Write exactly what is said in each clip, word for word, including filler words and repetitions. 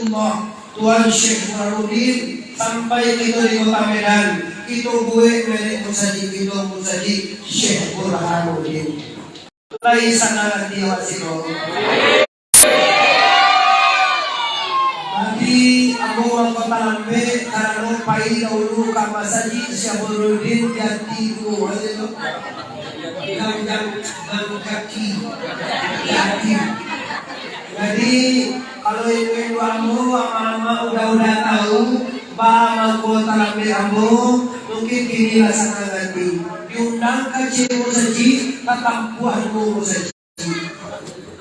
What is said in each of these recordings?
Tuan Syekh Burhanuddin, sampai kito di Kota Medan, kito buek merek musajik kito, Musajik Syekh Burhanuddin. Lai sanang ati awak siko. Tadi ambo mangko talambek karano pai dahulu ka masajik Syekh Burhanuddin Jati duo, aja tu. Jang, jang, jang kaki. Jati. Jadi, kalau induak-induak ambo, amak-amak udah-udah tahu, baa mangko talambek ambo, mungkin kini lah sanang ati. Diundang ka ciek musajik, tatampuah duo musajik.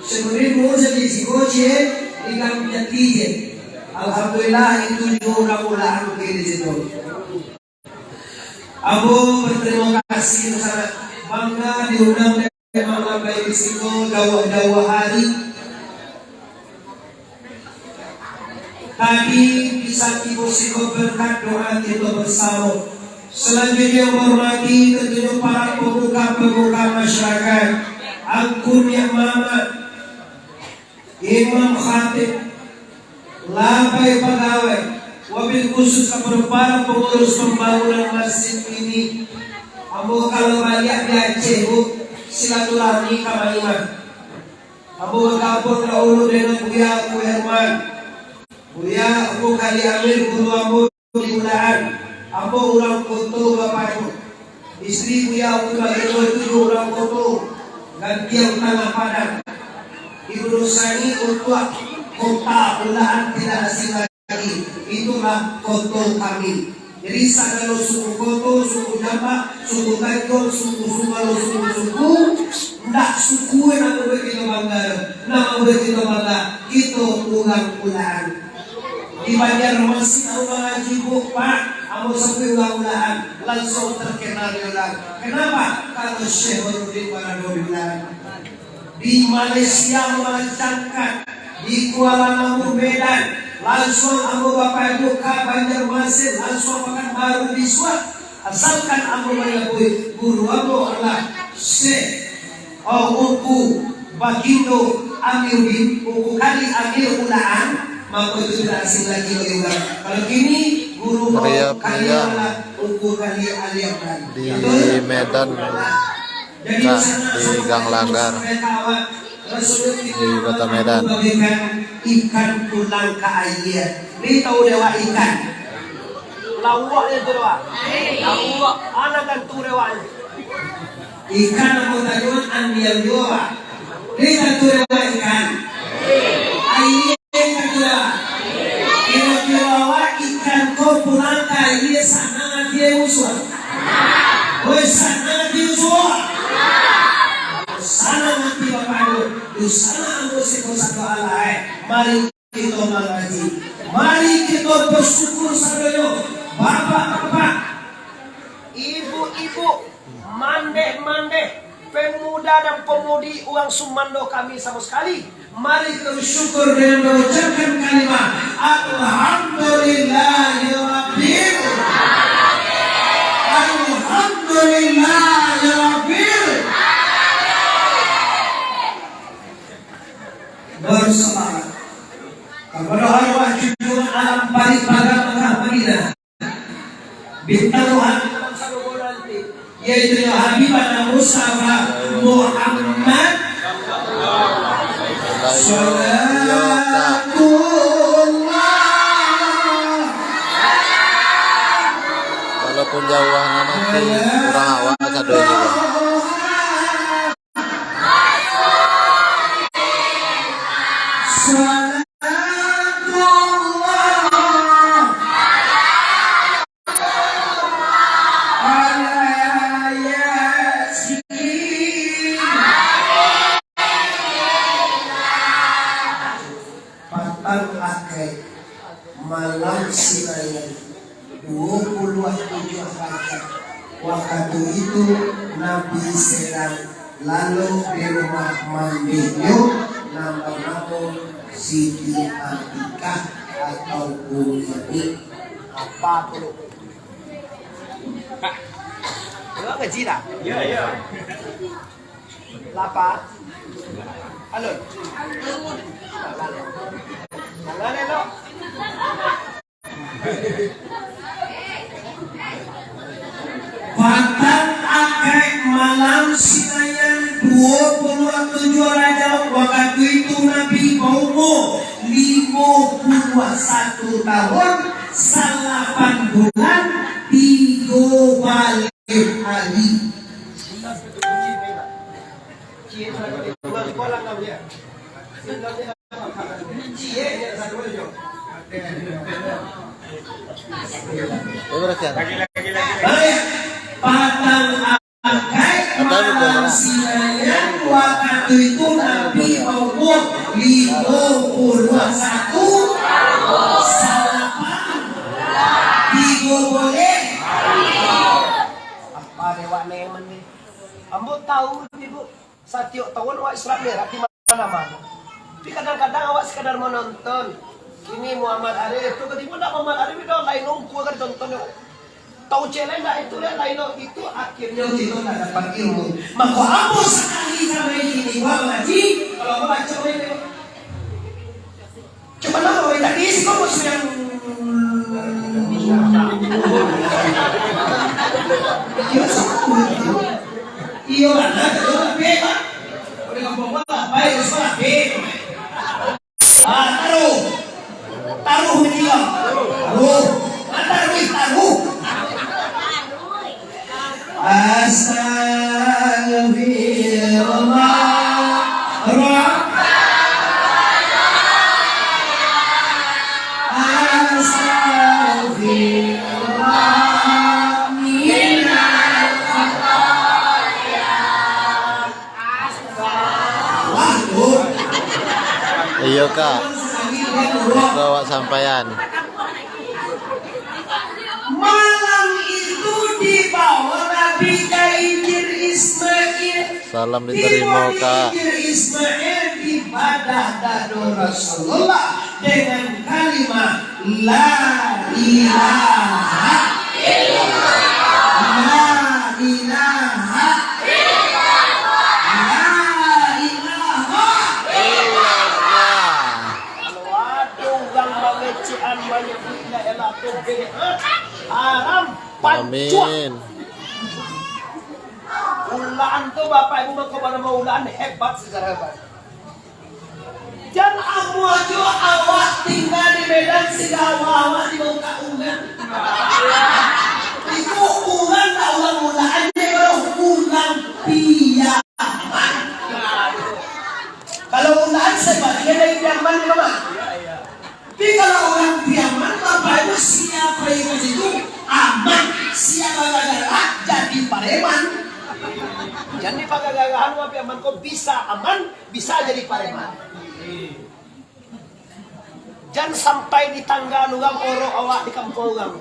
Sabananyo duo musajik siko ciek, di Gang Jati ciek. Alhamdulillah, itu juo urang Ulakan mungkin di situ. Ambo batarimo kasih sangat, bangga diundang dek Mak Labai di siko jauah-jauah hari. Tadi bisa tibo siko berkat doa kito basamo. Salanjuiknyo, ambo hormati tantunyo para pamuka-pamuka masyarakat, angku niak mamak, imam khatib, labai pagawai, wabil khusus kapado para pangurus pambangunan masjid ini. Ambo kalau baliak di Aceh, Bu, silaturahmi ka Maimah. Ambo bagabuang dahulu dengan Buya Ungku Herman, Buya Ungku Kali Amir, guru ambo di Ulakan. Ambo urang Koto, Bapak Ibu. Istri Buya Ungku Kali Amir tu juo urang Koto, gantian Tangah Padang. Ibnu Sani untuak kota Ulakan tidak asing lagi, itulah Koto kami. Jadi, sagalo suku Koto, suku Jambak, suku Tanjuang, suku Sungalo, suku-suku, ndak suku nan mambuek kito bangga doh. Nan mambuek kito bangga, kito urang Ulakan. Di Banjarmasin ambo mangaji, Bu, Pak, ambo sabuik urang Ulakan, lansuang terkenal di Ulakan. Kenapa? Karano Syekh Burhanuddin barado di Ulakan. Di Malaysia marancangkan, di Kuala Lumpur, Medan, lansuang ambo Bapak Ibu ka Banjarmasin, lansuang Pakanbaru, bisuak, asalkan ambo manyabuik guru ambo alah Syekh, oh, Ungku Bagindo Amiruddin, Ungku Kali Amir Ulakan, mako itu tidak asing lagi bagi urang. Kalau kini guru ambo Ria kali Puyang alah Ungku Kali Aliam Kali. Di Medan. Kah, di Gang Langgar, di Kota Medan. Ikan pulang ka aia. Ni tahu dewa ikan? Lawak je tu dewa. Lawak. Anak kan tu dewa. Ikan ambo tanyo andiang juo, Pak. Ni tantu dewa ikan. Aia tantu dewa. Kiro-kiro awak ikan ko pulang ka aia sanang ati musuah? Woi, sanang ati musuah. Sanang ati Bapak Ibu. Dusalah ambo siko sado alah, eh. Mari kito mangaji. Mari kito basyukur sadonyo. Bapak-bapak, ibu-ibu, mandeh-mandeh, pemuda dan pemudi urang sumando kami samo sakali. Mari kito basyukur dengan mangucapkan kalimah Alhamdulillahirabbil Alhamdulillahirabbil Bersemangat. Kapado arwah junjungan alam paling pagang Mekah Madinah, bintang rohani bangsa Dogo nanti, yaitu Habibana Mustafa Muhammad. Salatullah. Walaupun jauah nanti, urang awak sado ini, Bang. Patang Ahad, malam Sinayan, duo puluah tujuah Rajab. Wakatu itu Nabi sedang lalok di rumah mandihnyo, nan banamo Siti Atikah atau Umi Atik. Apa tu, Luk? Hah? Lu ngaji tak? Ya, ya. Lapar? Alun? Jangan elok. puluah satu tahun, salapan bulan, tigo baleh hari. Baleh, patang angkek malam Sinayan, wakatu itu Nabi baumua limo puluah satu, salapan, tigo baleh. Apa dewak nemen ni? Ambo tahu, Ibu. Satiok tahun awak Isra Mi'raj di mana-mana. Tapi kadang-kadang awak sekadar menonton. Kini Muhammad Arif, tu katibo ndak Muhammad Arif, dah lain ungkua ka ditonton tu. Tahu celeng ndak itu, lain, lain itu, akhirnya kita ndak dapat ilmu. Maka ambo sakali kami kini, wah, ngaji, kalau ambo baca, ambo ini. Cuman lah, orang tadi sih kok musuh yang. Iya, sama. Iya, mana? Ada lebih, Pak. Udah kampung gua, baik, sekolah, B. Ah, taruh. Taruh, dia. Taruh. Ah, taruh, taruh. Astagfirullah. Astagfirullah minal khataya. Wah, tuh. Iyo, Kak. Iko awak sampaian. Malam itu dibawa Nabi ka Hijir Ismail. Salam diterima, Kak. Dibawa Hijir Ismail di badah dado Rasulullah dengan kalimat, "La ilaha illallah. La ilaha illallah. La ilaha illallah." Kalau ado urang mangecekan, manyabuik la ilaha tu bid'ah, haram, pancuak. Amin. Ulaan tu, Bapak Ibu, mako banamo ulaan hebat secara hebat. Jan amuah jo awak tingga di Medan, singgo awak-awak di Bangka Ulang. Itu urang ndak urang ulaan, urang Piaman. Kalau ulaan sabagian dari Piaman, Mama. Tapi kalau urang Piaman, Bapak Ibu, sia pai ka situ, aman. Sia bagagarahan, jadi pareman. Jadi bagagarahan urang Piaman ko bisa aman, bisa jadi pareman. Jan sampai di tanggaan urang, orok awak di kampuang urang.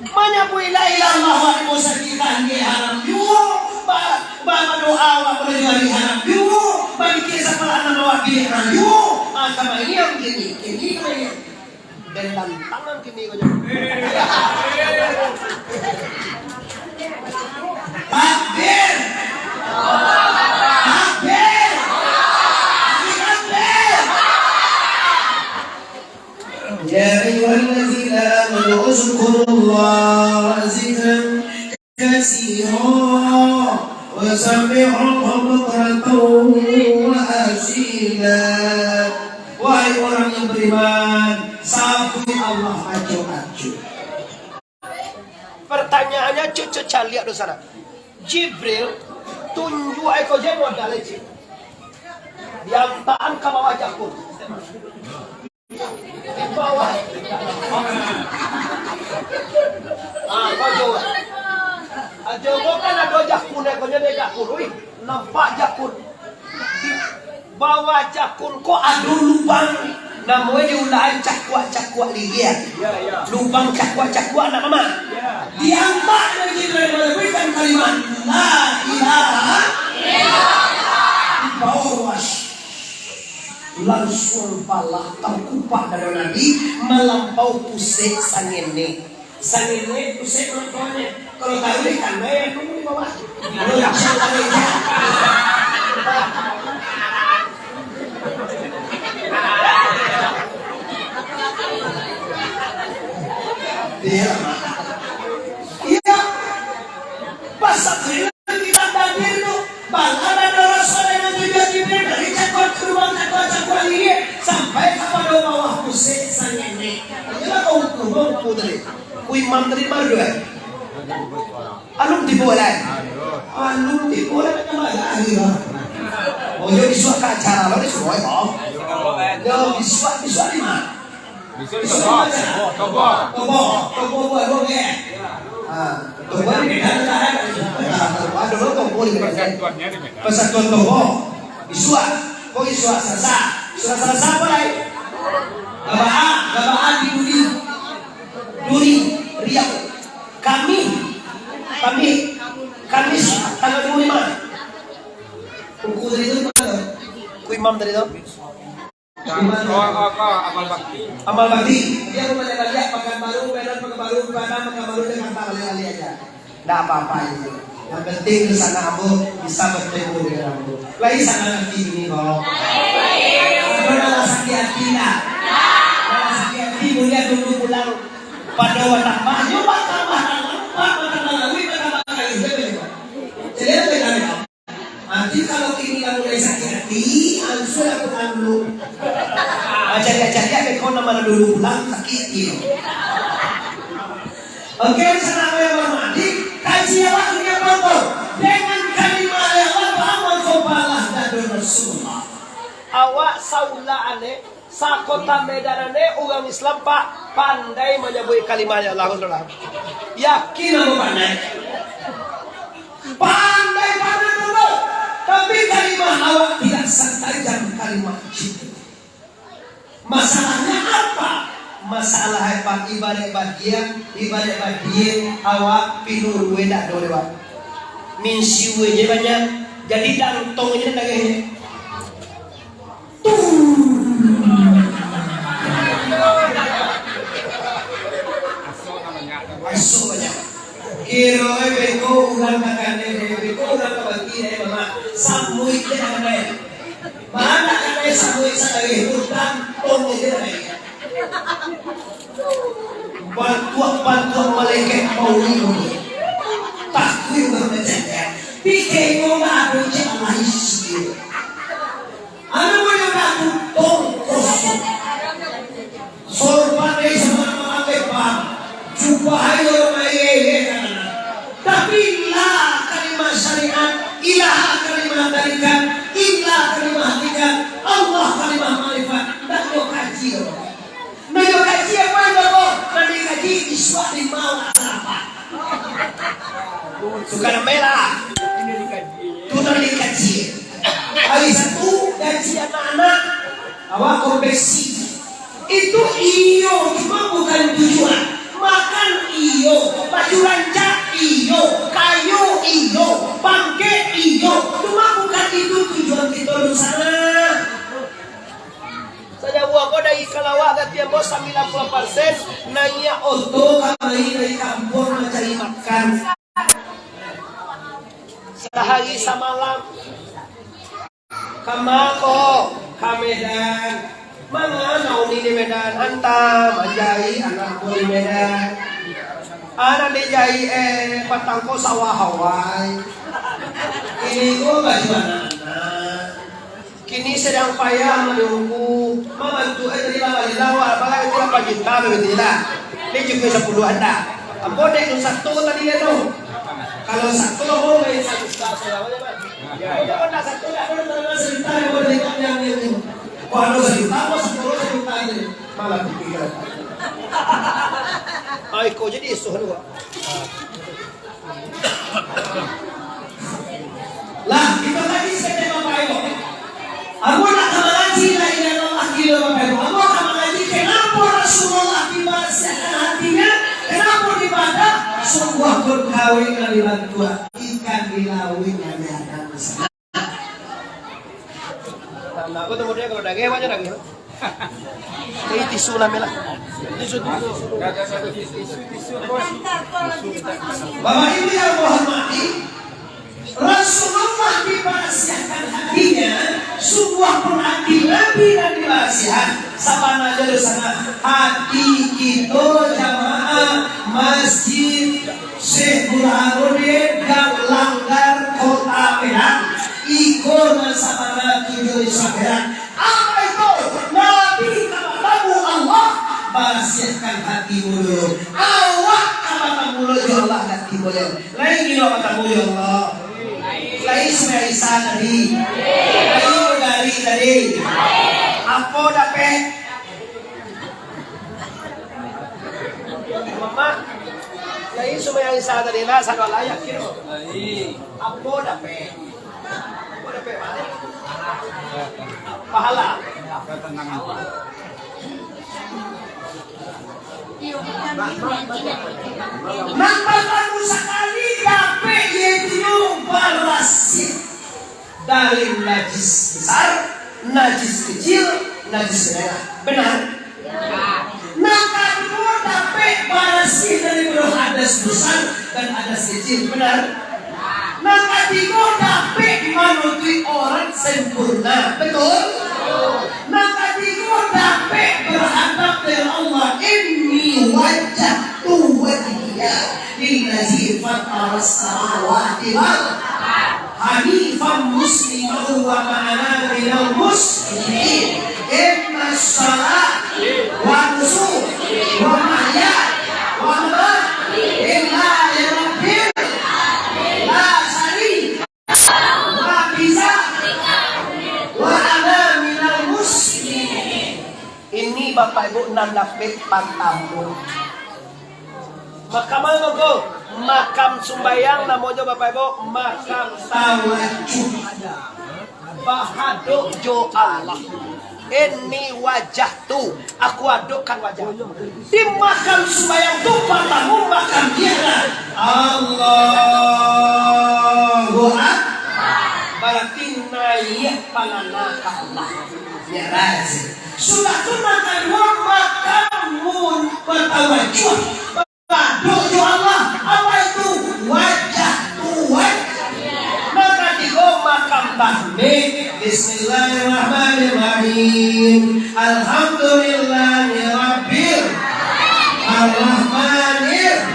Manyabuik la ilaha illallah wak di musajik, tangih haram juo, ba-, ba-, badoa wak pado jari haram juo, badikir saparanak wak bilik haram juo. Ah, kamaian kini, kini kamaian. Dan tantangan kini ko jo. Takbir! Takbir! Takbir! Ya ayyuhallazina amanu uzkurullaha zikran katsira wa sabbihuhu bukratan wa asila. Wahai urang yang beriman, sabuik Allah aco-aco. Pertanyaannya cucu caliak di sana. Jibril tunjuak iko je modal, cik. Diantaan ka bawah jakun. Di bawah. Ah, kau jauh. Ah, jauh kan ada jakun, iko je ada jakun. Wih, nampak jakun. Di bawah jakun ko ado lubang, namonyo di ulahan cakuak-cakuak lilia. Lubang cakuak-cakuak, nak mama. Diantak dari Jibril, manabuikan kalimat, "La ilaha illallah." Di bawah, langsuang balah tangkupak dado Nabi, malampau pusek sangenek. Sangenek pusek mangkonyo. Kalau tahu deh, tanah yang nunggu di bawah. Kalau yang tahu deh, ya. Iya. Iya. Pas Jibril kita hadir tu, bala dado Rasul dengan tujuan Jibril dari cakor ke lubang, cakor-cakor lagi, sampai ka pado bawah. Musik sangenek. Iyolah kau uku, kau uku tadi. Ku imam tadi baru dua. Alun tibo lai. Alun tibo lai, macam mana akhir lah. Oh, yo bisuak ka acara lo, disuruh, oh. Yo bisuak, bisuak di mana? Bisuak di mana? Toboh, toboh. Toboh, toboh buat lo, eh. Ah, toboh di Medan lah, eh. Ah, toboh, ada lo toboh di Medan. Persatuan Toboh. Bisuak. Kok bisuak Salasa? Bisuak Salasa apa lai? Gabaa, gabaa di Duri. Duri, Riau. Kami, kami, Kamis tanggal dua puluh lima. Uku tadi tu, ku imam tadi tu. Imam. Oh, oh, oh, amal bakti. Amal bakti. Dia rumah dia baliak, Pekanbaru, Medan, Pekanbaru, Padang, Pekanbaru, Jakarta, baliak-baliak aja. Ndak apa-apa itu. Yang penting di sana ambo bisa bertemu dengan ambo. Lai sanang hati kini, kok. Ado nan sakik hati ndak? Nan sakik hati, buliah tunggu pulang. Pado batambah, yo batambah, batambah, batambah, batambah, batambah, batambah. Jadi, apa yang ada? Nanti kalau kini lah mulai sakit hati, langsung lah pulang dulu. Ah, cari-cari, beko nan dulu pulang, sakit hati. Oke, sanak yang hormati, kaji awak dunia pangkal. Dengan kalimah Allah, paham mangko balah dado Rasulullah. Awak saulah ane, sakota Medan ane, urang Islam, Pak, pandai manyabuik kalimah Allah, Rasulullah. Yakin ambo pandai. Pandai, pandai, pandai. Tapi kalimah awak tidak setajam kalimah jin. Masalahnya apa? Masalah hebat ibarat bagian, ibarat bagian awak pinurue dak ado lewat. Minsiu je banyak, jadi dangtong je dagehnyo. Tuh. Masuk banyak. Kiro beko urang ka kanai, beko urang ka baki, eh, mama. Samuik je ka kanai. Mana kanai samuik sakali, utang, tong je ka kanai. Bantuak-bantuak malaikat mauli. Takuik urang macam tu. Pikir kau nak ado je Allah isi. Anak muda aku tongkos. Sorban dari sama-sama lebar. Jubah ayo maye-ye kan. Tapi la kalimah syariat, ilaha kalimah tarikat, illa kalimah hakikat, Allah kalimah makrifat. Ndak yo kaji yo. Ndak yo kaji apa yang ko? Ndak dikaji isuak di malam sarapan. Suka nambah lah. Tu ndak dikaji. Hari Sabtu, gaji anak-anak, awak konversi. Itu iyo, cuma bukan tujuan. Makan iyo, baju rancak iyo, kayo iyo, bangkek iyo, cuma bukan itu tujuan kito di sana. Sajauah ko dari Kalawak gati ambo sambilan puluah persen, naiak oto kamari dari kampuang mancari makan. Sahari samalam. Kama ko ka Medan. Manga nauni di Medan, anta manjai anak ko di Medan. Anak dijai, eh, patang ko sawah awai. Ini ko baju anak-anak. Kini sadang payah manunggu, mambantu, eh, tadi lah bali lah, awak, apalah itu lapan juta, begitu lah. Ni cukup sapuluah anda. Ambo dek tu satu tadi dia tu. Kalau satu, ambo main sajuta sajo, Bang. Ambo pun nak satu, nak pun nak sajuta, ambo dari kami yang ni. Kalau sajuta, ambo satu, sajuta aja. Malah pikir. Ai, kau jadi isuh tu, Bang. Lah, itu tadi saya tengok Bapak Ibu. Ambo nak ka mangaji la ilaha illallah kilo Bapak Ibu. Ambo nak ka mangaji kenapa Rasulullah dibarasiahkan hatinya, kenapa dibadah, sungguah pun kawin nan dibantuak, ikan di lauik nan diadang. Nah, aku temu dia kalau daging, apa aja daging? Jadi tisu lah, Mel, lah. Tisu, tisu. Bapak Ibu yang hormati, Rasulullah dibarasiahkan hatinya, sungguah pun hati Nabi nan dibarasiahan. Sabananyo di sana, hati kito jamaah Masjid Syekh Burhanuddin Gang Langgar, Kota Medan. Iko nan sabana tujuan di akhirat. Apa itu? Nabi ka batamu Barasiahkan hatimu dulu. Awak ka batamu lo jo Allah nanti, boyo. Lai gilo batamu, ya Allah. Lai sumbayang Isya tadi. Lai Maghrib tadi. Apo dapek? Mamak, lai sumbayang Isya tadi lah, sadolah yakin. Apo dapek? Apo dapek? Pahala. Nan partamo sakali dapek, yaitu barasiah dari najis besar, najis kecil, najis daerah. Benar? Nan kaduo dapek barasiah daripado hadas besar dan hadas kecil. Benar? Nan katigo dapek manutuik aurat sempurna. Betul? Nan katigo dapek berhadap dengan Allah. Inni wajjahtu wajhiya lillazi fataras samawati wal hanifan musliman wa ma ana minal musyrikin. Inna sholati wa nusuki wa mahyaya wa mamati lillahi rabbil alamin. La syarika lahu wa ana minal muslimin. Ini Bapak Ibu nan dapek partamo. Makam apo ko? Makam sumbayang namonyo Bapak Ibu, makam tawajuh. Bahadok jo Allah. Inni wajjahtu, aku adokkan wajah. Di makam sumbayang tu partamo makam dia lah. Allahu Akbar. Berarti naiak pangana ka Allah. Mi'raj. Sudah tu nan kaduo makam mun batawajuh. Adok jo Allah, apo itu? Wajah tu, wajah. Nan katigo makam tahmid. Bismillahirrahmanirrahim. Alhamdulillahi rabbil alamin.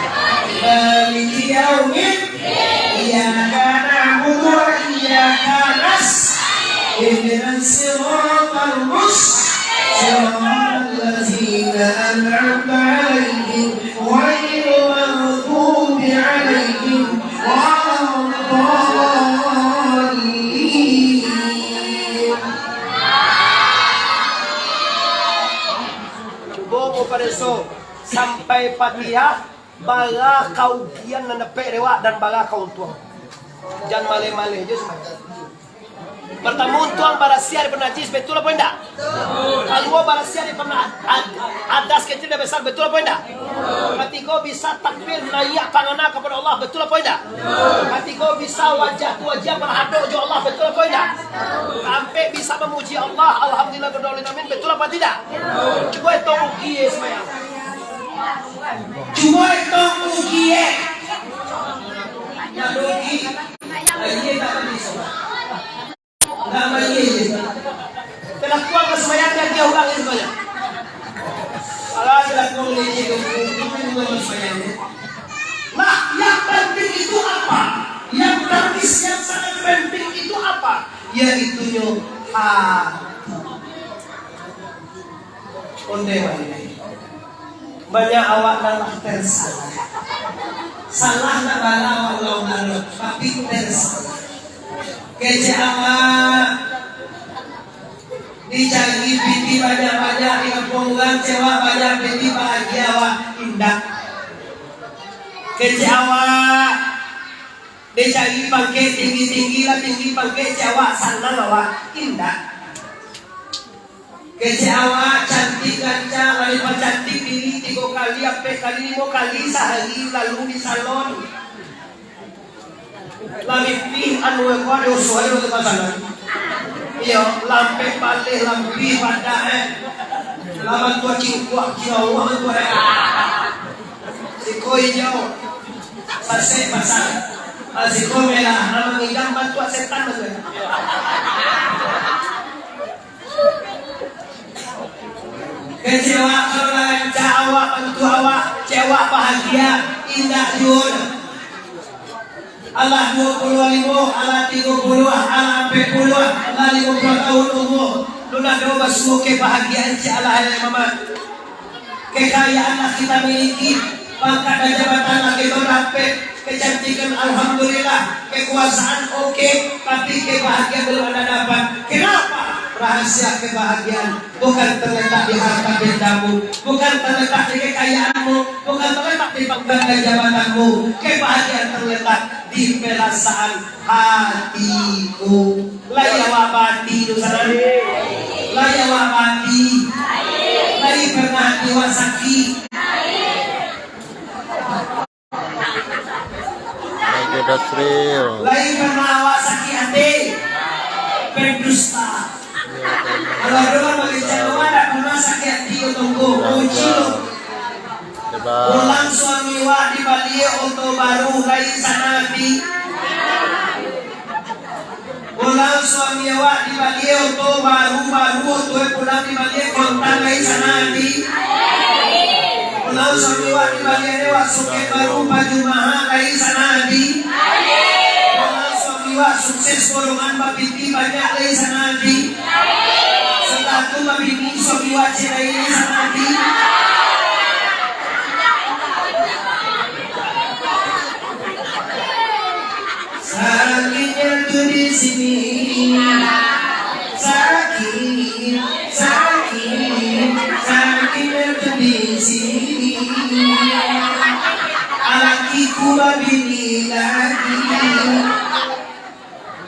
Maliki yaumiddin. Iyyaka na'budu wa iyyaka nasta'in. Ihdinas siratal mustaqim. Siratal ladzina an'amta 'alaihim ghairil maghdubi 'alaihim waladdallin. Cubo ko pareso sampai Fatihah, bara karugian nan dapek dek awak dan bara kauntuangan. Jan maleh-maleh jo sumbayang. Partamo untuang barasiah dari najis, betul apo indak? Kaduo barasiah dari ad-, hadas kecil dan besar, betul apo indak? Katigo bisa takbir naiak pangana kapado Allah, betul apo indak? Katigo bisa wajah tu wajah barhadok jo Allah, betul apo indak? Kaampek bisa mamuji Allah, alhamdulillah rabbil alamin, betul apo tidak? Cubo etong rugi, eh, sumbayang. Cubo etong rugi, eh. Nah, rugi. Nah, iye tak tadi, sobat. Nah, iye, iye. Kalakuan ka sumbayang, dia, dia urang ni sumbayang. Alah, kalakuan ni, iye, iye, iye, iye, iye, sumbayang, iye. Nah, yang penting itu apa? Yang teknis, yang sangat penting itu apa? Yaitunyo hati. Ondeh baliak. Banyak awak nan lah tersalah. Salah nak bala awak ulang-ulang, tapi tersalah. Kecek awak dicari piti banyak-banyak di kampuang urang, kecek awak banyak piti bahagia awak, indak. Kecek awak dicari pangkek tinggi-tinggi, lah tinggi pangkek, kecek awak sanang awak, indak. Kecek awak cantik gancang, lah dipacantik diri tigo kali, ampek kali, limo kali sahari lalu di salon. Lah pipih anu ko ado usuah ado ka salon. Iyo, lah ampek baleh, lah pipih padah, eh. Lah bantuak cingkuak, cingkuak bantuak, eh. Siko ijau, sasek basah. Ah, siko merah, lah mangidam bantuak setan bantuak. Kecek awak kalau lah rancak awak, bantu awak, kecek awak bahagia, indak juo. Alah duo puluah limo, alah tigo puluah, alah ampek puluah, alah limo puluah tahun umua. Alun ado basuo kebahagiaan, kecek alah, eh, Mamak. Kekayaan lah kita miliki, pangkat dan jabatan lah kita dapek, kecantikan alhamdulillah, kekuasaan oke, tapi kebahagiaan belum anda dapat. Kenapa? Rahasia kebahagiaan bukan terletak di harta bendamu, bukan terletak di kekayaanmu, bukan terletak di pangkat dan jabatanmu. Kebahagiaan terletak di perasaan hatiku. Lai awak bati tu sanak? Lai awak bati? Lai pernah hati awak sakik? Lagi Dasril. Lai pernah awak sakik hati? Pendusta. Kalau ada urang bagi jawaban, tak pernah sakik hati, tunggu, uji lo. Hebat. Pulang suami wak dibali oto baru, lai sanang hati? Pulang suami awak dibali oto baru, baru oto pulang dibali kontan, lai sanang hati? Pulang suami wak dibali ade wak soket baru, baju maha, lai sanang hati? Pulang suami wak sukses, golongan bapiti banyak, lai sanang hati? Setelah tu babini suami wak cerai, lai sanang hati? Sakitnya tu di sini. Sakit, sakit, sakitnya tu di sini. Alakiku babini lagi.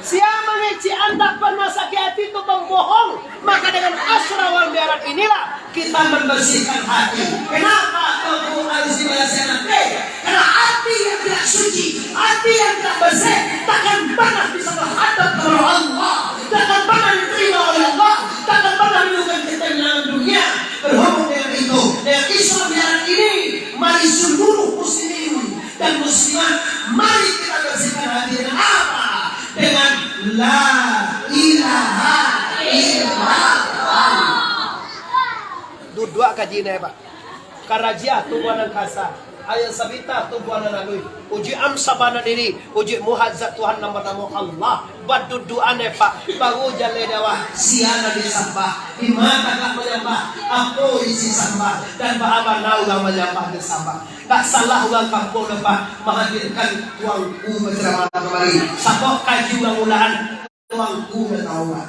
Sia mangecek andak pernah sakit hati tu bambohong, maka dengan asra wal mi'raj inilah kita membersihkan hati. Kenapa tubuh harus dibersihkan hati? Karena hati yang tidak suci, hati yang tidak bersih, takkan pernah bisa berhadap kepada Allah, takkan pernah diterima oleh Allah, takkan pernah menimbulkan ketenangan dunia. Berhubung dengan itu, dengan Isra Mi'raj ini, mari seluruh muslimin dan muslimat, mari kita bersihkan hati dengan apa? Dengan la ilaha illallah. Duduak kaji nai, Pak. Karajia tumbuah nan kasa, ayam sabita tumbuah nan aluih. Uji am sabana diri, uji muhazat Tuhan nan banamo Allah. Baduduan, eh, Pak, baru jaleh dakwah, sia nan disambah, di ma tagak manyambah, apo isi sambah, dan baa bana urang manyambah disambah. Tak salah urang kampuang, eh, Pak, mahadirkan tuangku baceramah kamari. Sabab kaji urang ulahan, tuangku nan tahu, Pak.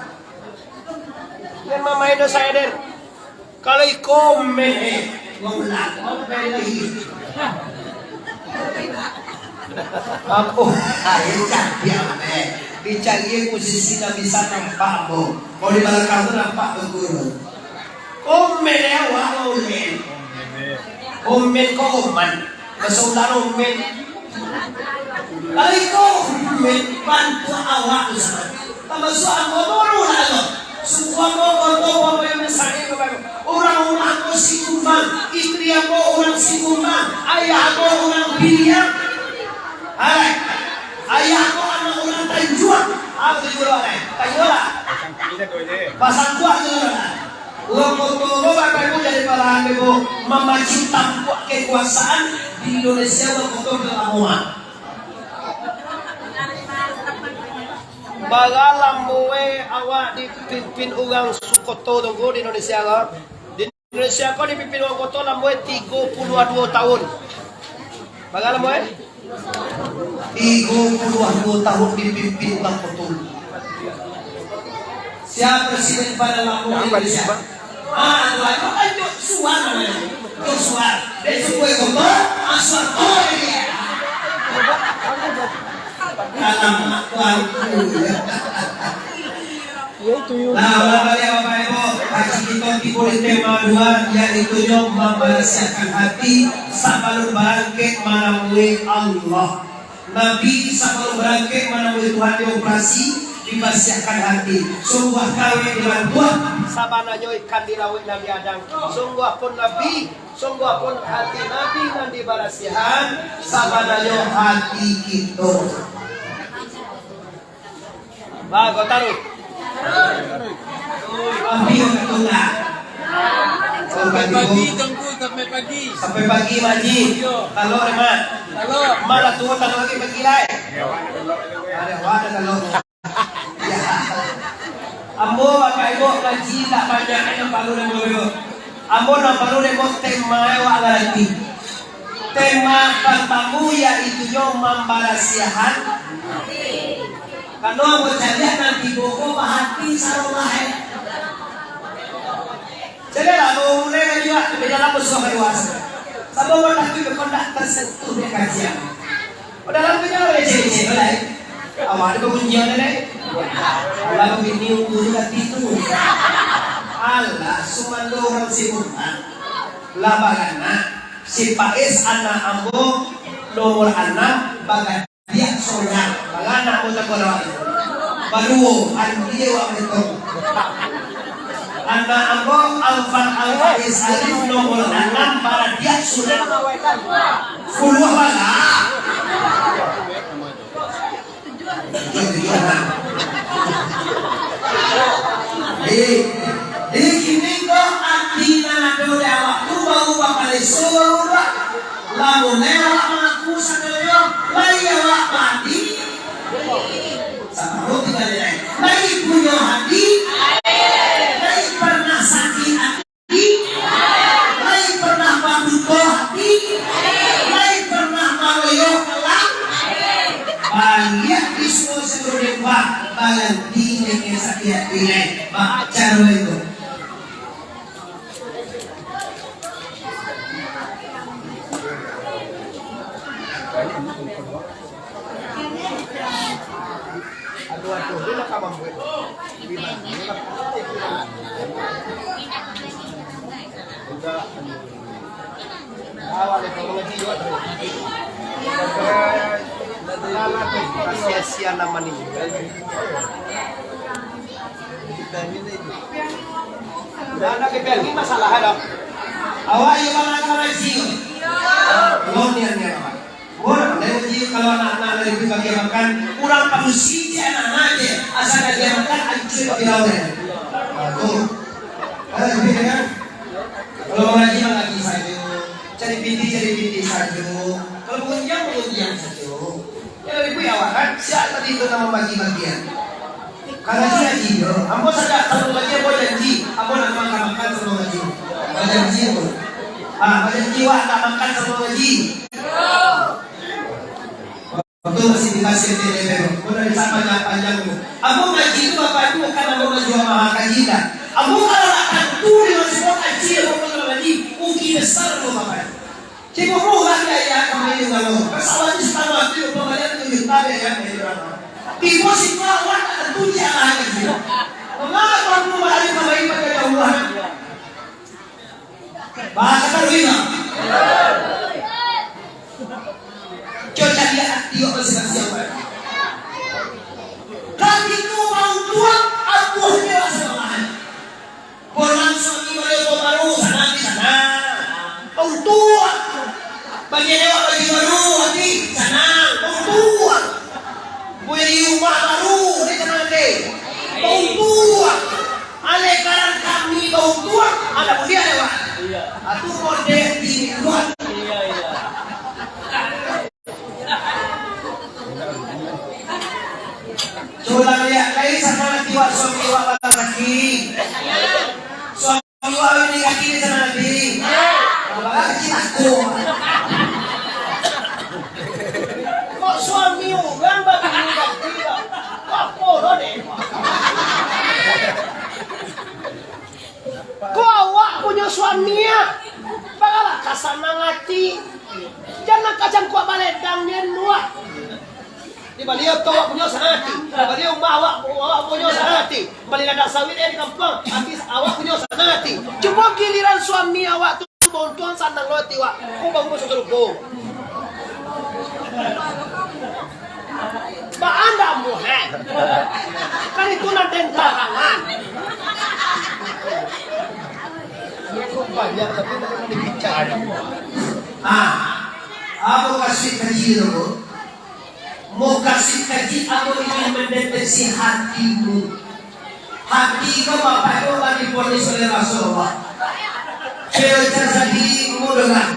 Memang main dosa, Eden. Kalau iko men, eh, ngomong lah, ngomong lai. Apo? Ayo cari, eh. Dicari posisi nan bisa nampak, ambo. Kalau di balakang tu nampak bagus. Omen, eh, awak omen. Omen ko oman. Baso Ular omen. Kalau iko omen, bantuak awak tu, Ustaz. Tamasuak ambo dulu lah tu. Suku ambo Koto, ambo yang besar itu kan. Urang rumah ambo Sikumbang, istri ambo urang Sikumbang, ayah ambo urang Piliang. Hai, ayah ambo anak urang Tanjuang. Ah, Tanjuang, eh. Tanjuang lah. Pasangkuak tu lah. Urang Koto ko, Bapak Ibu, jadi parahan ibu mamacu tampuak kekuasaan di Indonesia, urang Koto ka lamo ah. Bara lamo awak dipimpin urang Sukoto tu ko di Indonesia ko? Di Indonesia ko dipimpin urang Koto lamo tigo puluah duo tahun. Bara lamo, eh? Tigo puluah duo tahun dipimpin urang Koto. Sia presiden paling lamo di Indonesia? Ah, Tuhan, kok kan Joshua namanya? Joshua. Dari suku Koto, asal Koto dia. Dalam waktu aku. Nah, ulang baliak, Bapak Ibu, kaji kito tibo di tema dua, yaitu nyo mambarasiahkan hati sabalun barangkek manamui Allah. Nabi sabalun barangkek manamui Tuhan di operasi, dibarasiahkan hati. Sungguah kawin di Bantuah, sabananyo ikan di lauik Nabi Adam. Sungguah pun Nabi, sungguah pun hati Nabi nan dibarasiahan, sabananyo hati kito. Bah, kau taruh. Ambil ke tunggal. Sampai pagi, Tengku, sampai pagi. Sampai pagi, Pak Haji. Yo. Talok deh, Mak. Talok. Mak lah tua, talok lagi pagi lah, eh. Ada, ada talok. Ya. Ambo, Bapak Ibu, kaji tak banyak, eh, yang perlu dan perlu. Ambo nan paralu dek ambo tema e awak ngarati. Tema partamo yaitunyo mambarasiahan ati. Karano ambo caliak nan tibo ko bahati sarolah e. Caliaklah, ambo mulai ngaji awak, beda lah ambo suah kaluar. Sabab ambo takuik ambo ndak tasentuh dek kaji ambo. Udah lah, punya orang cewek-cewek lah, eh. Awak ada pengunjian, eh. Alah, bini ungku tu kati tu. Alah, sumando urang Sibulan. Lah baranak, si Faiz anak ambo, nomor anam, bagadiak sorang. Baranak ambo takuat awak tu. Baduo, andi awak mantong. Anak ambo Alfan Al-Faiz Alif nomor anam, baradiak surang. Puluah bana. Tujuah, tujuah, nah. Di, di kini ko ati nan ado di awak tu baru bapaleso baru dak. Lamun lai awak mangaku sadonyo, lai awak mati. Saparuah tingga di lai. Lai punyo ati, lai parnah sakik ati, lai parnah baduto ati, lai parnah baroyo kalam. Baliak di suo saluruah dek, baganti dek sakik ati lai. Baco itu. Sia-sia nama ni. Nah, nak kita ni masalah ado. Awak iyo bana ngaji. Lo nian-nian awak. Urang pandai ngaji, kalau anak-anak dari tu bagi makan, urang padusi je anak-anak je. Asal bagi makan, ancur bagi lawan. Nah, tu. Ada lebih kan? Kalau mengaji, mengaji saja. Cari piti, cari piti saja. Kalau mengunjang, mengunjang saja. Yang lebih awak kan, siap tadi tu nama bagi-bagian. Kalau ngaji, ngaji, yo. Ambo saja kalau ngaji, ambo janji. Ambo nak makan-makan sama ngaji. Bajanji ambo. Ah, bajanji wak nak makan sama ngaji. Betul, masih dikasih T V, ambo dari panjang-panjang tu. Ambo ngaji tu, Bapak Ibu, bukan ambo ngaji mahal kaji, dah. Ambo kalau nak tantu di masjid, ambo ngaji, ambo kalau ngaji, rugi besar tu, Bapak Ibu. Ciko pulang di ayah kami di malam. Pesawat di setengah mati, pembalian tu juta di ayah kami di malam. Tibo siko awak tak tentu di arah lagi. Mengapa kamu berlari kembali pada Allah? Bahasa Karwina. Cuba cari hati awak masing-masing. Kami tu mau tuang, aku dia sama. Pulang suami baliau baru, sanang di sana. Untuak. Bagi lewat baju baru, hati sanang. Untuak. Beli rumah baru, di sana nanti. Untuak. Alai karan kami bauntuak, ada buliah lewat. Iya. Atu model di luar. Iya, iya. Cuba lihat lagi sama nanti wak suami wak bakal lagi. Suami wak ini lagi di sana nanti. Malah kecil aku. Kok suami urang babini lagi? Apa lo deh? Kok awak punyo suami ah? Bagalah ka sanang ati. Jan nan ka cangkuak baledang nian tu ah. Di baliau tu awak punyo sanang ati. Di baliau rumah awak, awak punyo sanang ati. Bali ladang sawit eh di kampuang, ati awak punyo sanang ati. Cuma giliran suami awak tu bauntuang sanang lo ati awak. Ko baru masuak sarugo. Baa ndak amuah, eh? Kan itu nan den tarangan. Cukup banyak, tapi tak pernah dibicara. Ah, ambo kasih kaji dulu. Mau kasih kaji, ambo ingin mendeteksi hatimu. Hati ko, Bapak Ibu, lah diponis oleh Rasulullah. Fil jasadi mudghah.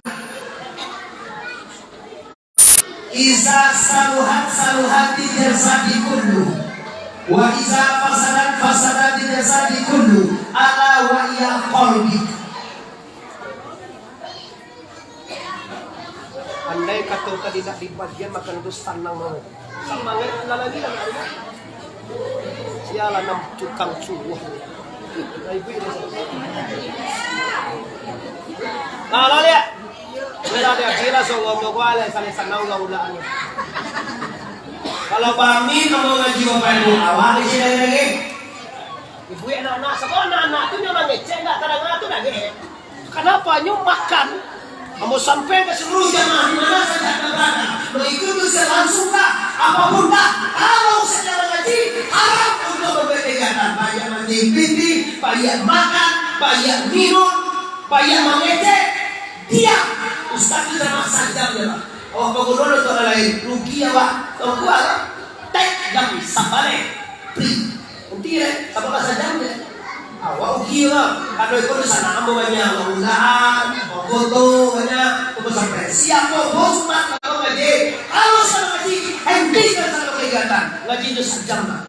Iza saluhat, saluhatil jasadi kullu. Wa iza fasadat, fasadal jasadi kullu. Ala wa hiya qalbi. Andai kato tadi nak dibagian makan tu sanang mau. Samangat lah lagi lah nak rumah. Sialah nan tukang curuah. Nah, ibu ini. Nah, lah lihat. Lah lihat, gila, sungguh, sungguh, alai, alai, sanang ulah-ulah ni. Kalau kami, kalau ngaji Bapak Ibu, awak di sini lagi. Ibu anak-anak, sebab anak-anak tu nyo mangecek, ndak tadanga tu dah, gek. Kanapa nyo makan? Ambo sampaikan ka seluruh jamaah di mana saja anda berada, mengikuti siaran langsung kah, apapun kah, kalau secara ngaji, haram untuk berbuat kegiatan, baik mandi piti, baik makan, baik minum, baik mangecek, diam. Ustaz tu jamaah sajam je, Pak. Awak bangun dulu tu orang lain, rugi awak. Tahu gua, tak jam sabaleh. Pri. Nanti, eh, sabab lah sajam je. Awak rugi lah. Kalau ikut di sana ambo banyak, ulah-ulahan, foto banyak, tunggu sampai. Siapa bos, Pak, kalau ngaji? Kalau sama ngaji, hentikan sama kegiatan. Ngaji itu sajam lah.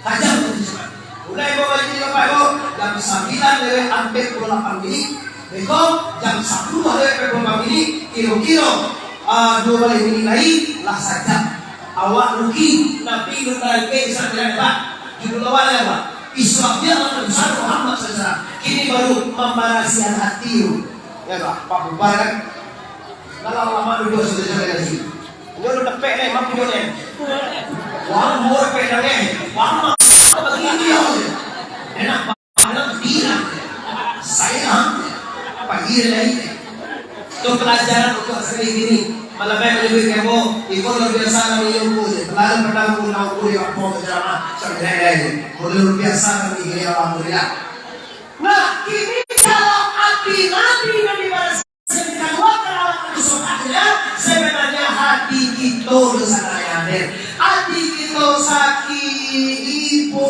Sajam tu, sajam. Mulai ambo ngaji di Bapak Ibu, jam sambilan lewat ampek puluah lapan minit. Beko, jam sapuluah lewat ampek puluah lapan minit, kiro-kiro, ah, duo baleh minit lai, lah sajam. Awak rugi, Nabi nan barangkek di sambilan, Pak. Judul awak lah, Pak. Isra Mi'raj Nabi besar Muhammad sallallahu alaihi wasallam. Kini baru pambarasian hati tu. Ya, Pak. Pak Bubar kan? Kalau lama dulu sudah jalan lagi. Dia udah dapet deh, mampu dia deh. Wah, mau dapet dah deh. Wah, mah. Begini dia. Enak banget, bilang. Saya, pagi dia lagi. Itu pelajaran untuk sekali ini. Malam ini lebih kemo, iko luar biasa lah, minum pun. Terlalu pernah mengundang pun di waktu ceramah, sampai hari ini. Luar biasa lah, ini, alhamdulillah. Nah, kini kalau hati Nabi, Nabi balas yang kedua, kalau itu sobatnya, sebenarnya hati kita tu sangat hadir. Hati kita sakit, ibo,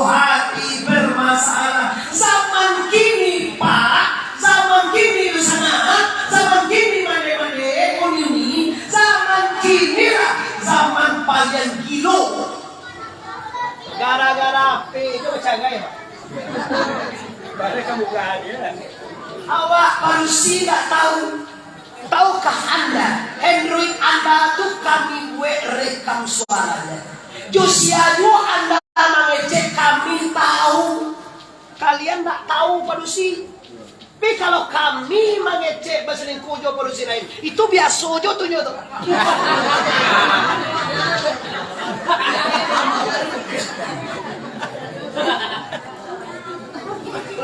hati bermasalah. Zaman kini, Pak, zaman kini tu sangat, zaman kini mande-mande, oh, ini, zaman kini lah, zaman paling gilo. Gara-gara H P itu bercerai, Pak. Balik ke muka dia. Awak padusi ndak tahu. Tahukah anda, Android anda tu kami buat rekam suaranya. Jo sia juo anda mangecek, kami tahu. Kalian ndak tahu padusi. Tapi kalau kami mangecek baselingkuh jo padusi lain, itu biaso jo tu nyo tu.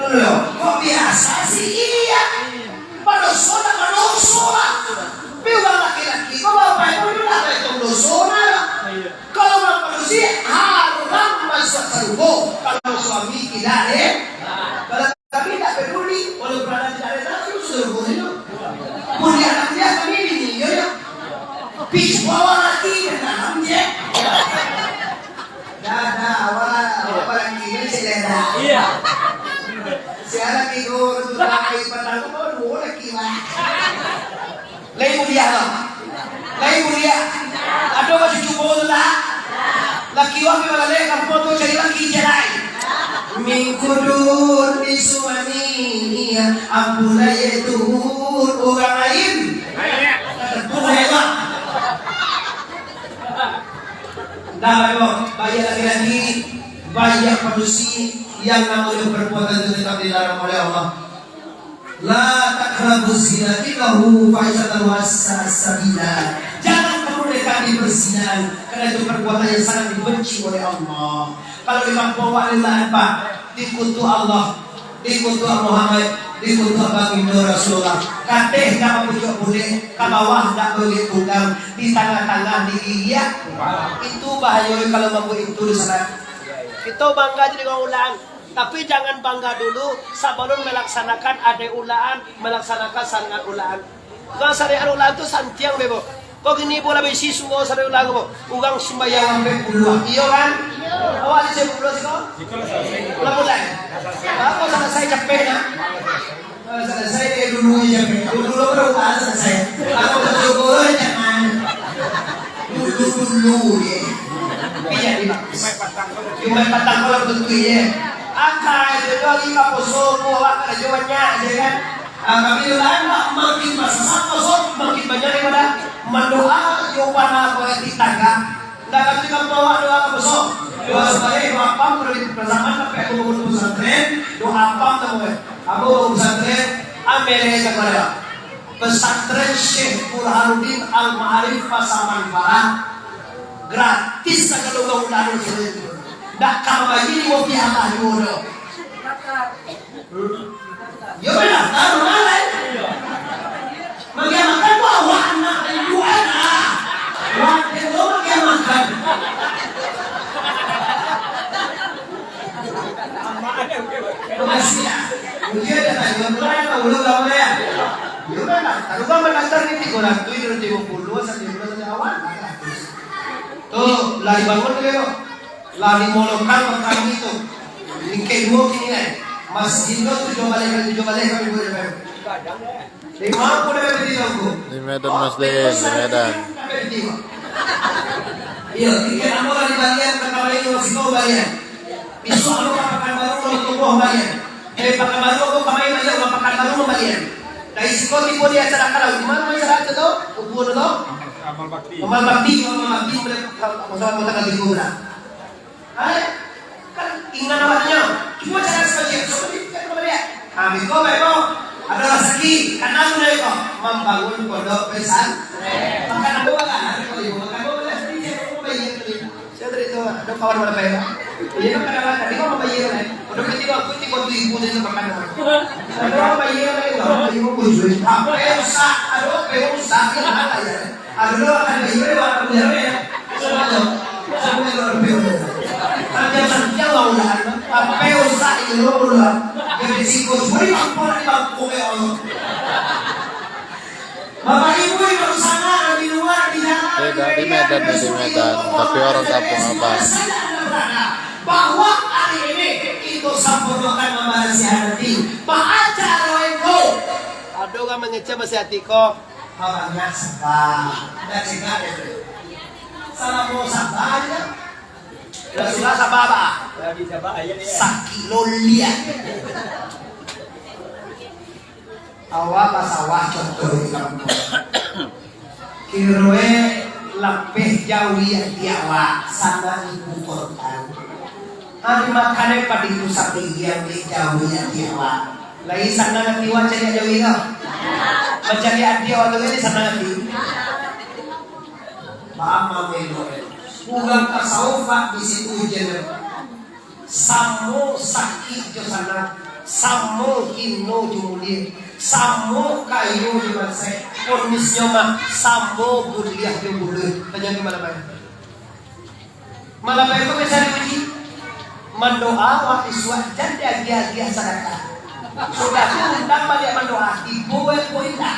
Loh, kok biasa sih? Iya. Padoso tak padoso lah. Tapi urang laki-laki, kok bapak ibu ni lah, itu doso lah. Kalau urang padusi, haram masuk sarugo. Kalau suami tidak, eh. Kalau kami tak peduli, walaupun ada tidak ada, tapi sudah boleh tu. Boleh anak dia, kami ini, ya, ya. Pis bawa lagi, dan anak dia. Dah, dah, awak, awak lagi, ya, selera. Iya. Siapa lagi, oh, tu tak, air petang, oh, dua lagi, lah. Lai buliah lah. Lai buliah. Ado bacucu bola. Laki wak pi balalek, kampuang tu cari laki jalai. Mingkudun di suami, ampun lai tu urang lain. Tentu hebat. Dah, Bapak, banyak laki-laki, banyak padusi yang namanya perbuatan itu tetap dilarang oleh Allah. La taqrabu zina innahu fahisyatul wa sa'a sabila. Jangan kamu dekati perzinahan, karena itu perbuatan yang sangat dibenci oleh Allah. Kalau di kampung awak ni lah, Pak, dikutuk Allah, dikutuk Muhammad, dikutuk Baginda Rasulullah. Kateh nak mapucuk bulek, ka bawah nak bagi kundang, di tangah-tangah digigit. Itu bahaya kalau mambuek itu di sana. Kita bangga jadi orang ulaan. Tapi jangan bangga dulu sabalun melaksanakan adaik ulaan, melaksanakan syariat ulaan. Urang syariat ulaan tu santiang be, bo. Kok kini bo lah baisi surau syariat ulaan ko, bo? Urang sumbayang ampek puluah, iyo kan? Awak di siko puluah siko? Lah mulai. Apo salasai capek nah? Ah, salasai dari dulu je capek. Dulu lo baru ulaan salasai. Apo basyukur jangan. Dulu-dulu je. Iya, di Jumaik patang malam tentu, ye. Angka aja tu lagi ka poso, buah karajo banyak, ye kan? Ah, kami doakan lah, makin basasar poso, Makin banyak daripada mandoa, yo panah bagai tagak. Ndak katuju ka bawa doa ka boso. Doa subaeh, doa apam, kalau di zaman sampai aku bangun pesantren, doa apam tu, eh. Aku bangun pesantren, ambil aja kepada pesantren Syekh Burhanuddin Al Ma'arif Pasaman Barat. Gratis sagalo bangunan tu. Ndak ka mambayia limo piyah lah juo doh. Yo, balah, taruh lah, eh. Magiah makan tu awak anak, ibu anak. Wah, dia tu magiah makan. Makasih, ya. Ujian dah tanya, berapa ulang lama, ya? Yo, balah, taruh kan mendaftar ni tiga ratus, tiga ratus lima puluh, sampai bulan awal. Tu, lah dibangun tu, yo. Lah dimolokan pertama itu. Tingkek duo kini lai. Masih lo tujuah baleh kali tujuah baleh kami buat dek kami. Lima puluh dari tiga tu. Di Medan, Mas Den, di Medan. Iya, tingkek ambo lah dibalian, pertama itu masih kau balian. Bisuak ambo ka Pakanbaru, kalau tubuah balian. Dari Pakanbaru ambo kamari balian, urang Pakanbaru mambalian. Dari siko tibo di acara kalau, di mana acara itu tu? Kubuan tu? Amal bakti. Amal bakti, amal bakti, boleh, masalah kota katigo lah. Hai, kan ingan awaknyo. Cuma cara sajo, sajo kan kau lihat. Ha, biko, biko. Ado rasaki, kanal tu dari kau. Mambangun pondok pesan. Makan apa lah? Makan apa lah? Saya tadi tu, ado kawan mana payah. Iya, kan kadang-kadang, dia mau bayar, kan? Udah ketiga, aku tiga puluh ribu dia makan. Ado bayar, kan? Ado bayar, aku jual. Apa yang rusak? Ado apa yang rusak? Ini apa ya? Ado lo akan bayar, akan bayar, ya. Sama tu. Sama tu, ado bayar. Santiang-santiang lah udah. Apa yang rusak, ini lo udah. Jadi, siko, semua di bangku, di bangku, ya Allah. Bapak Ibu yang bersama di luar, di dalam, tidak di Medan, di Medan, tapi orang kampung Abah. Bahwa hari ini kita sempurnakan pembersihan hati. Pak Acar Wengko. Ado urang mangecek masih hati ko. Bapak Acar sabar. Dah cegah dia tu. Salah mau sabar aja. Dah sudah sabar, Pak. Lagi sabar aja ni. Sakilo liak. Awak basawah contoh di kampuang. Kiroe lapeh jauah di awak, sana ibu kota. Ari makan padi tu sapi yang di jauah di awak. Lai sana nanti wacan yang jauah tu. Mancari ati awak tu kan sana nanti. Maaf, maaf, maaf. Urang tasawuf, Pak, di situ ujian. Samo sakik jo sanang, samo hino jo mulie, samo kayo jo bansaik, ponisnyo mah samo buliah jo buliah. Tanyo ka malam hari. Malam hari ko biaso diuji. Mandoa, wak isuak, jan diagiah-agiah sadakah. Sudah tu undang baliak mandoa, tibo we ko indak.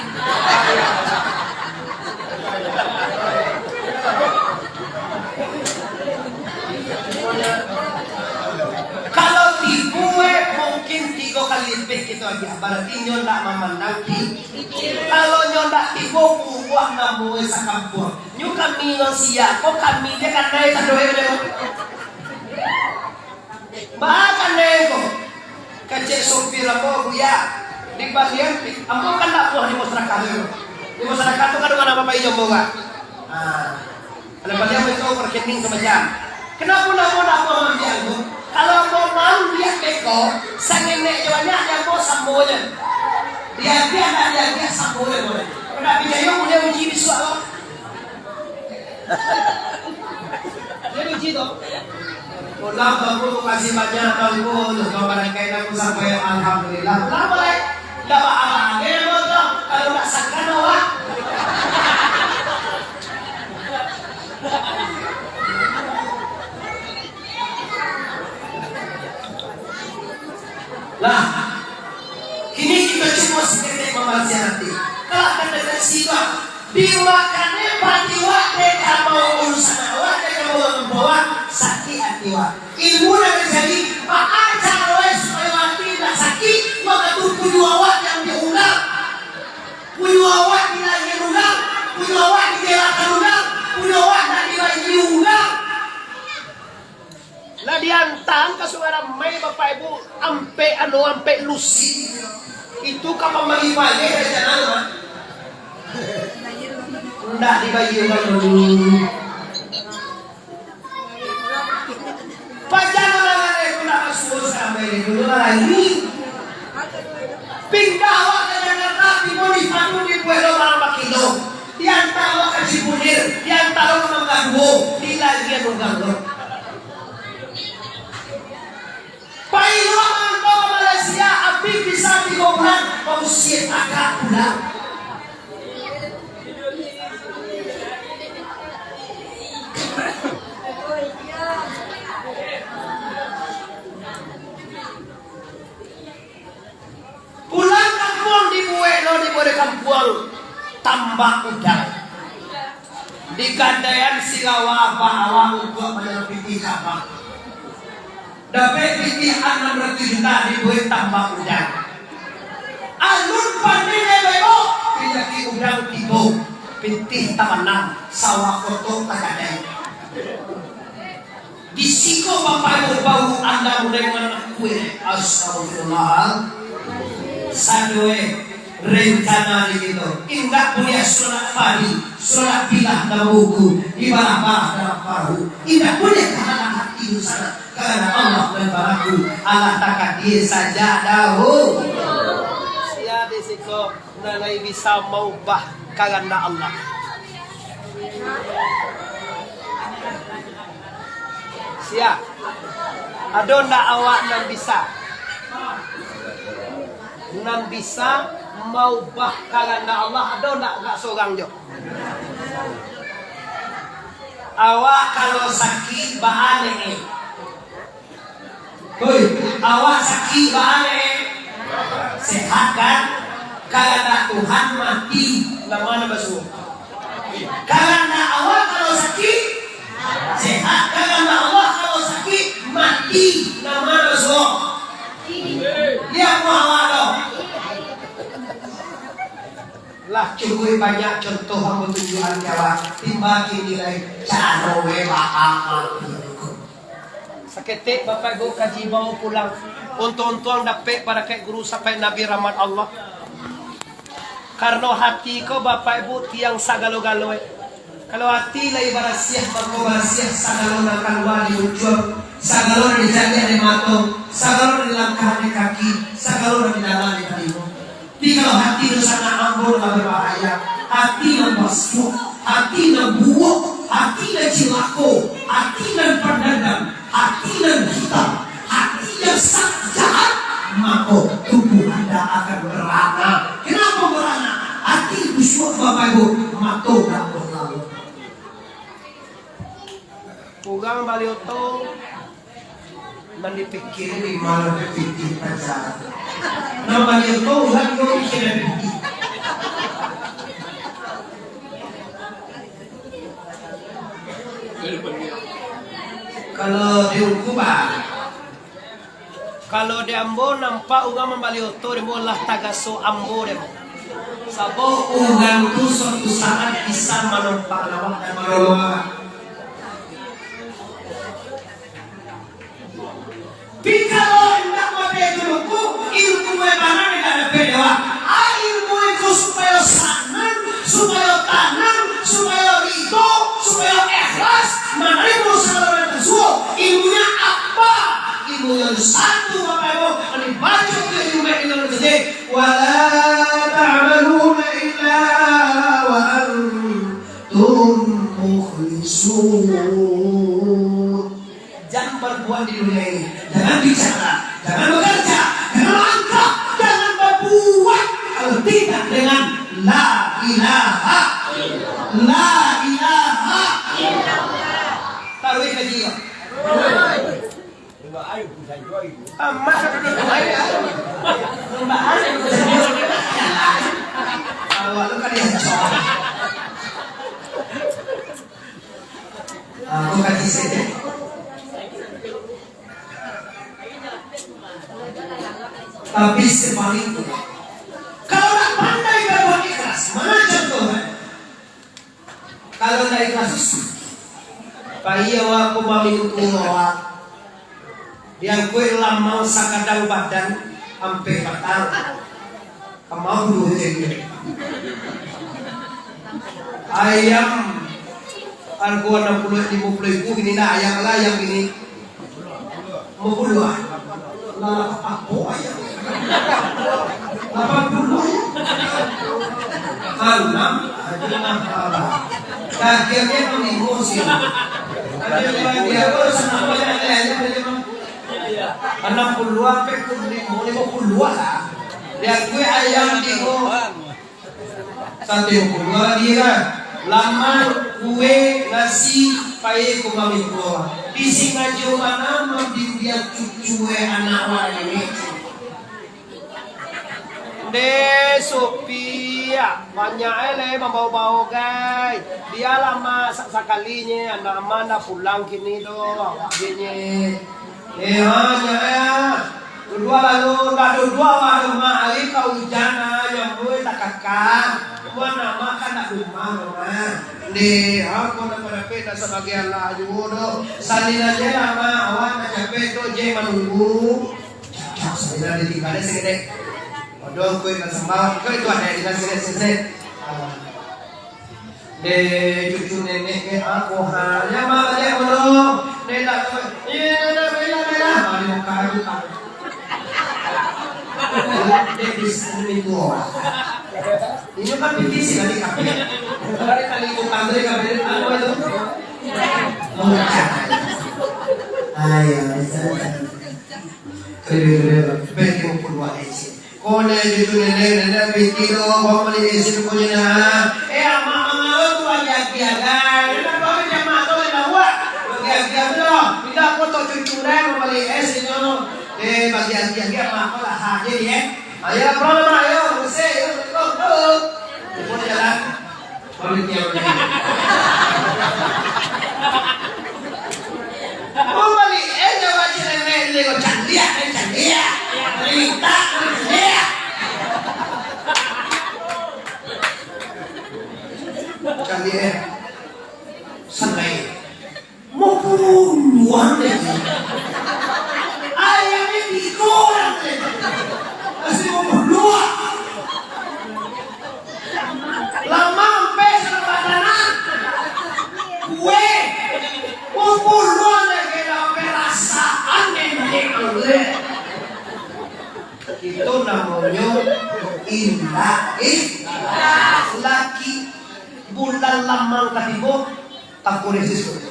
Kalau tibo we, mungkin tigo kali lipek kito agiah, barati nyo ndak mamandang ti-, kalau nyo ndak tibo, bubuak namo we sakampuang. Nyo kami nan siak ko, kami je kanai sadoe nyo. Baa kanai ko? Kecek sopir ambo, Buya, di balian, ambo kan dakwah di masyarakat tu. Di masyarakat tu kan ado nan bapainjam ambo, Pak. Ah, kalau balian itu rekening samacam. Kenapa ambo dakwah mambiak tu? Kalau ambo mambiak beko, sangenek jo banyak, di ambo sambo je. Diagiah, ndak diagiah, sambo je, boleh. Ndak picayo, buliah uji bisuak, Pak. Dia uji tu. Pulang, Tuanku, makasih banyak, Tuanku, untuk kawan-kawan yang sampai, alhamdulillah. Pulang, boleh. Ndak apa-apa, dia mau tu. Kalau ndak sangkan awak. Lah, kini kito cubo saketek mambarasiahan ati. Kalau kata dari situ, dimakannya pati wak, dek ka mau urusan awak, dek ka mau urang tuo awak, sakik ati wak. Ilmu nan tajadi, baa caro e supayo ati indak sakik, mako tu punyo awak nan diundang. Punyo awak dilahia urang, punyo awak digelakkan urang, punyo awak nan dibayia urang. Lah diantaan ka Sungai Ramai, Bapak Ibu, ampek anu, ampek lusin. Itu ka pambali paleh dari jalan, Mak. Ndak dibayia urang dulu. Paja nan mangaleh tu ndak masuo sampai di dulu lagi. Pindah awak ka Jakarta, tibo di Padang dibuek lo barang bakilo. Diantar awak ka Cipulir, diantar awak ka Mangga Duo, dilarian urang lo. Pai lo mantau ka Malaysia, abih bisa tigo bulan, mausia tagak pulang. Pulang kampuang dibuek lo, dibuek di kampuang tambak udang. Di gadaian si Lawa Bawa untuak manyampiti kabang. Dapek pitih anam ratuih juta dibuek tambak udang. Alun panek lai bebok, pinjaki udang tibo, pitih tabanam, sawah koto tagadai. Di siko bapak ibu baru anda mulai manakui. Astagfirullah. Sadoe rencana di kito. Indak buliah solat padi, solat bilah dalam buku, ibadah-ibadah dalam perahu. Indak buliah tahalang hati dunsanak karano Allah nan balaku, alah takadia saja dahu. Sia di siko nan lai bisa maubah karano Allah. Sia? Ado ndak awak nan bisa? Nan bisa maubah karano Allah, ado ndak agak sorang jo? Awak kalau sakik, baa nyo? Hoi, awak sakik baa nyo? Sehat kan? Kahandak Tuhan mati, nan ma nan basuo? Kahandak awak kalau sakik, sehat. Kahandak Allah kalau sakik, mati, nan ma nan basuo? Liek muko awak tu. Lah cukuik banyak contoh ambo tunjuakan ka awak, timbang kini lai caro we baamal. Saketek Bapak Ibu kaji bawo pulang, untuang-untuang dapek barakaik guru sampai Nabi rahmat Allah. Karano hati ko Bapak Ibu tiang sagalo-galo e. Kalau hati lai barasiah, mako barasiah sagalo nan kalua di muncuang, sagalo nan dicaliak dek mato, sagalo nan dilangkah dek kaki, sagalo nan didanga dek talingo. Tapi kalau hati tu sanak ambo lah babahaya, hati nan basuak, hati nan buruak, hati nan cilako, hati nan pandandam, hati nan hitam, hati yang sangat jahat, mako tubuah anda akan merana. Kenapa merana? Hati busuak Bapak Ibu, mato dak berlalu. Urang bali oto, nan dipikia lima nan dipitih paja. Nan bali oto, urang juo pikia nan dipitih. Kalau di ungku, bah, Kalau di ambo nampak urang mambali oto di ambo, lah tagaso ambo di ambo. Sabab urang tu suatu saat bisa manampak awak dan manolong awak. Tapi kalau indak model tu, ilmu nan bana indak dapek dek awak. Ah, ilmu itu supayo sanang, supayo tanang, supayo ridho, supayo ikhlas, manarimo sagalo nan tasuo. Ilmunyo apa? Ilmu nan satu, Bapak Ibu, nan dibaco tu ilmu nan tadi. Wala ta'maluna illa wa antum mukhlisun. Jan babuek di dunia ini. Jangan bicara, jangan bekerja, jangan langkah, jangan babuek kalau tidak dengan la ilaha, la ilaha. Taruih lagi, yo. Amat. Awak tu kan diancam. Ah, tu kan kisah dia. Tapi sebaliknya, kalau nak pandai berbuat ikhlas, mana contohnya? Kalau ndak ikhlas, pai awak ko baminum awak. Diangkuik lamang sakadang badan, ampek batang. Kamau dulu jadi. Ayam harga anam puluah, limo puluah ribu kini, nah, ayam lah, ayam kini. Limo puluah. Lah, apo ayam? Lapan puluah ayam. Anam aja mahal. Kagiannya enam ribu sih. Ada yang dia, oh, sama banyak ayam aja, Bang. Anam puluah sampai ke limo, limo puluah lah. Dia kue ayam tigo. Satu puluah lagi kan. Lamak, kue, nasi, paye ko mamikua. Disingajo bana mambimbiang cucu e anak wak ini. Ndeh, Sopi, banyak e le mambao-bao, gai. Bialah, Mak, sa-, sakalinyo anak Aman dah pulang kini tu, awak je nye. Eh, ha, nyo, eh. Duduak lalu, ndak duduak, wah, rumah, ari ka ujan, ah, nyambua takakak. Muan amak kan ndak rumah, rumah. Ndeh, ha, ko ndak padapek, ndak sabagai alah juo doh. Salin aja lah, Mak. Awak nak capek tu, je manunggu. Cak, salin ditinggal deh, sini deh. Waduh, kue nak sambal. Kue itu ada di sini, sini, sini. Ah. Deh, cucu nenek ke ako ha. Ya, Mak, baliak dulu. Deh, tak tahu. Iya, dah, dah, dah, dah, dah. Ah, di muka aku, Kak. Deh, di sini tu. Ini kan pitih sih tadi, Kak. Dari kali itu, Kak, dari kali itu, apa itu? Mengecek. Ayo, di sana. Kali itu, baik, lima puluh dua S. Kone cucu nenek, nenek pitih do, bambali es ko nyo nah. Eh, amak mangalo tu lagi agiah, gai. Nenek baru jamak tu lai bawa. Lagi agiah tu doh. Minta foto cucu deh, bambali es inyo. Eh, bagi agiah, agiah amak ko lah, ha, jadi, eh. Ayo, pulang, Mak, ayo. Bersih, ayo, assalamualaikum. Ayo. Cukup jalan. Panitia bagi. Mau bali, eh, jawab si nenek ni, kau candiak, eh, candiak. Cerita, candiak. Candiak, eh. Santai. Mau puluah deh. Ayam ni tigo urang deh. Masih mau puluah. Lamang pe salamatan. Kue. Mau puluah deh, kena perasaan nenek deh. Itu namonyo indak ikhlas. Laki bulan lamang katigo, takuresis.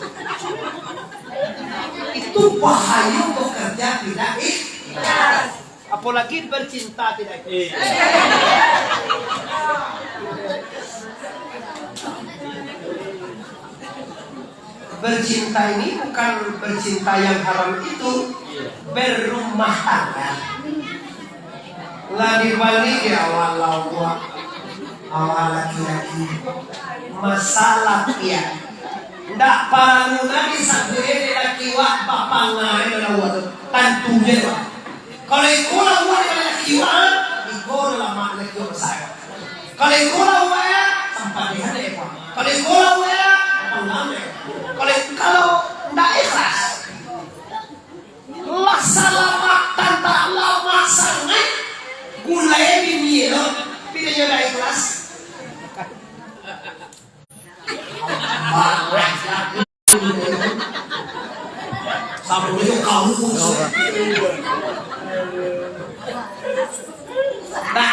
Itu bahayo bekerja tidak ikhlas. Apalagi bercinta tidak ikhlas. Bercinta ini bukan bercinta yang haram itu, berumah tangga. Lah dibali di awak lawak, awak laki-laki. Masalah pian. Ndak paralu lagi sabuik dek laki wak bapangai dalam wak tu. Tantu je tu. Kalau iko lah wak dek laki wak, iko lah mak laki wak besar. Kalau iko lah wak ya, sampai di hati iko. Kalau iko lah wak ya, panggang dek. Kalau, kalau ndak ikhlas, lah salama tanta lama sangaik gulai bini tu, tapi dia ndak ikhlas. Sabunnyo kamu. Nah,